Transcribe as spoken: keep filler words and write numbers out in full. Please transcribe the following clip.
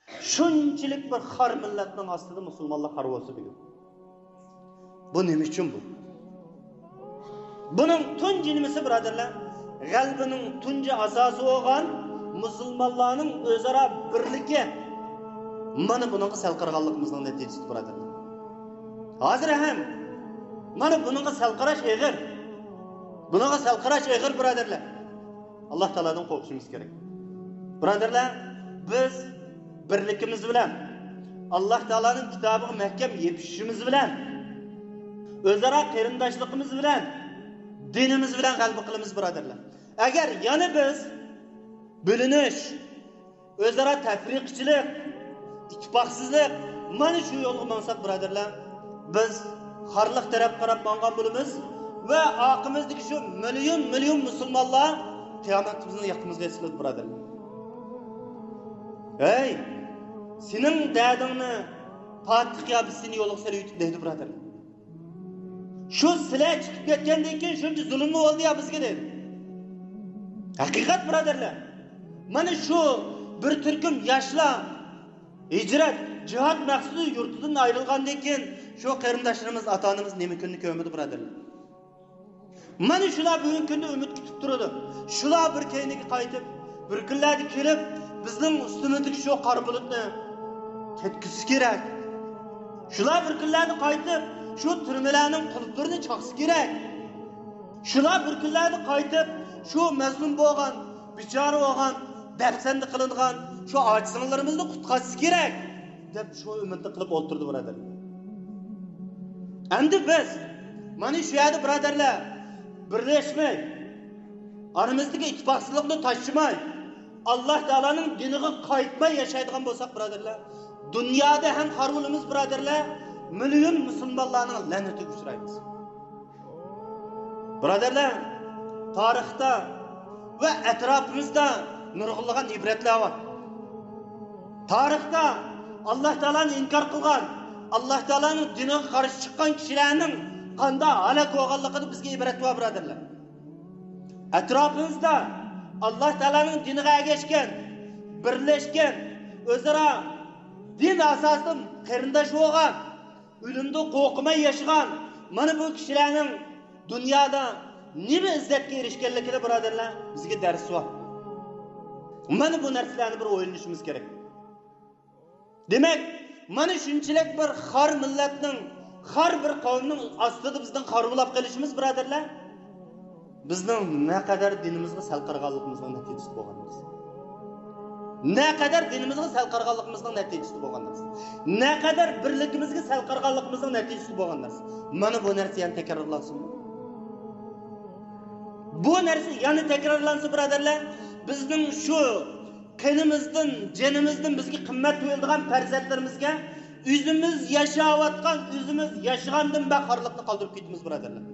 شۇنچىلىك بىر خار مىللەتنىڭ ئاستىدا مۇسۇلمانلار خار بولسا بۈگۈن. بۇ نېمە ئۈچۈن بۇ؟ بۇنىڭ تۇنجى نېمىسى، بۇرادەرلەر، غەلىبىنىڭ تۇنجى ئاساسى بولغان مۇسۇلمانلارنىڭ ئۆزئارا بىرلىكى. مانا بۇنىڭغا سەل قارىغانلىقىمىزنىڭ نەتىجىسى، بۇرادەرلەر. ھازىر ھەم مانا بۇنىڭغا سەل قاراش ئېغىر. بۇنىڭغا سەل قاراش ئېغىر، بۇرادەرلەر. ئاللا تائالادىن قورقۇشىمىز كېرەك. بۇرادەرلەر، بىز بىرلىكىمىز بىلەن، ئاللا تائالانىڭ كىتابىغا مەھكەم يېپىشىشىمىز بىلەن، ئۆزئارا قېرىنداشلىقىمىز بىلەن، دىنىمىز بىلەن غەلىبە قىلىمىز، بۇرادەرلەر. ئەگەر يەنە بىز بۆلۈنۈش، ئۆزئارا تەپرىقىچىلىق، ئىتتىپاقسىزلىق، مانا شۇ يولغا ماڭساق، بۇرادەرلەر، بىز خارلىق تەرەپ قاراپ ماڭغان بولىمىز ۋە ئارقىمىزدىكى شۇ مىليون، مىليون مۇسۇلمانلار قىيامەتتە بىزنىڭ ياقىمىزغا ئېسىلىدۇ، بۇرادەرلەر. ھەي، سېنىڭ دەردىڭنى پاتىق يا، بىز سېنى يولغا سېلىۋېتىپ دەيدۇ، بۇرادەرلەر. شۇ سىلەر چىقىپ كەتكەندىن كېيىن شۇنچە زۇلۇممۇ بولدى يا بىزگە دەيدۇ. ھەقىقەت، بۇرادەرلەر. مانا شۇ بىر تۈركۈم ياشلار ھىجرەت، جىھاد مەقسىتىدە يۇرتىدىن ئايرىلغاندىن كېيىن شۇ قېرىنداشلىرىمىز، ئاتا-ئانىمىز نېمە كۈننى كۆرمىدى، بۇرادەرلەر؟ مانا شۇلار بۈگۈنكى كۈندە ئۈمىد كۈتۈپ تۇرىدۇ. شۇلار بىر كەينىگە قايتىپ، بىر كۈنلەردە كېلىپ، بىزنىڭ ئۈستىمىزدىكى شۇ قارا بۇلۇتنى كەتكۈزسە كېرەك. شۇلار بىر كۈنلەردە قايتىپ، شۇ تۈرمىلەرنىڭ قۇلۇپلىرىنى چاقسا كېرەك. شۇلار بىر كۈنلەردە قايتىپ، شۇ مەزلۇم بولغان، بىچارە بولغان، دەپسەندە قىلىنغان شۇ ئاچا-سىڭىللىرىمىزنى قۇتقازسا كېرەك، دەپ شۇ ئۈمىدنى قىلىپ ئولتۇردى، بۇرادەرلەر. ئەمدى بىز مانا شۇ يەردە، بۇرادەرلەر، بىرلەشمەي، ئارىمىزدىكى ئىتتىپاقسىزلىقنى تاشلىماي، ئاللا تائالانىڭ دىنىغا قايتماي ياشايدىغان بولساق، بۇرادەرلەر، دۇنيادا ھەم خار بولىمىز، بۇرادەرلەر، مىليون مۇسۇلمانلارنىڭ لەنىتىگە ئۇچرايمىز. بۇرادەرلەر، تارىختا ۋە ئەتراپىمىزدا نۇرغۇنلىغان ئىبرەتلەر بار. تارىختا ئاللا تائالانى ئىنكار قىلغان، ئاللا تائالانىڭ دىنىغا قارشى چىققان كىشىلەرنىڭ قانداق ھالاك بولغانلىقىدا بىزگە ئىبرەت بار، بۇرادەرلەر. ئەتراپىمىزدا ئاللا تائالانىڭ دىنىغا ئەگەشكەن، بىرلەشكەن، ئۆزئارا دىن ئاساسىدا قېرىنداش بولغان، ئۆلۈمدىن قورقماي ياشىغان مانا بۇ كىشىلەرنىڭ دۇنيادا نېمە ئىززەتكە ئېرىشكەنلىكىنى، بۇرادەرلەر، بىزگە دەرس بار. مانا بۇ نەرسىلەرنى بىر ئويلىنىشىمىز كېرەك. دېمەك، مانا شۇنچىلىك بىر خار مىللەتنىڭ، خار بىر قەۋمنىڭ ئاستىدا بىزنىڭ خار بولاپ قېلىشىمىز، بۇرادەرلەر، بىزنىڭ نەقەدەر دىنىمىزغا سەل قارىغانلىقىمىزنىڭ نەتىجىسى بولغان نەرسە. نەقەدەر دىنىمىزغا سەل قارىغانلىقىمىزنىڭ نەتىجىسى بولغان نەرسە. نەقەدەر بىرلىكىمىزگە سەل قارىغانلىقىمىزنىڭ نەتىجىسى بولغان نەرسە. مانا بۇ نەرسە يەنە تەكرارلانسۇن. بۇ نەرسە يەنە تەكرارلانسا، بۇرادەرلەر، بىزنىڭ شۇ قېنىمىزدىن، جېنىمىزدىن بىزگە قىممەت قويۇلىدىغان پەرزەنتلىرىمىزگە ئۆزىمىز ياشاۋاتقان، ئۆزىمىز ياشىغاندىن بەك خارلىقنى قالدۇرۇپ كېتىمىز، بۇرادەرلەر.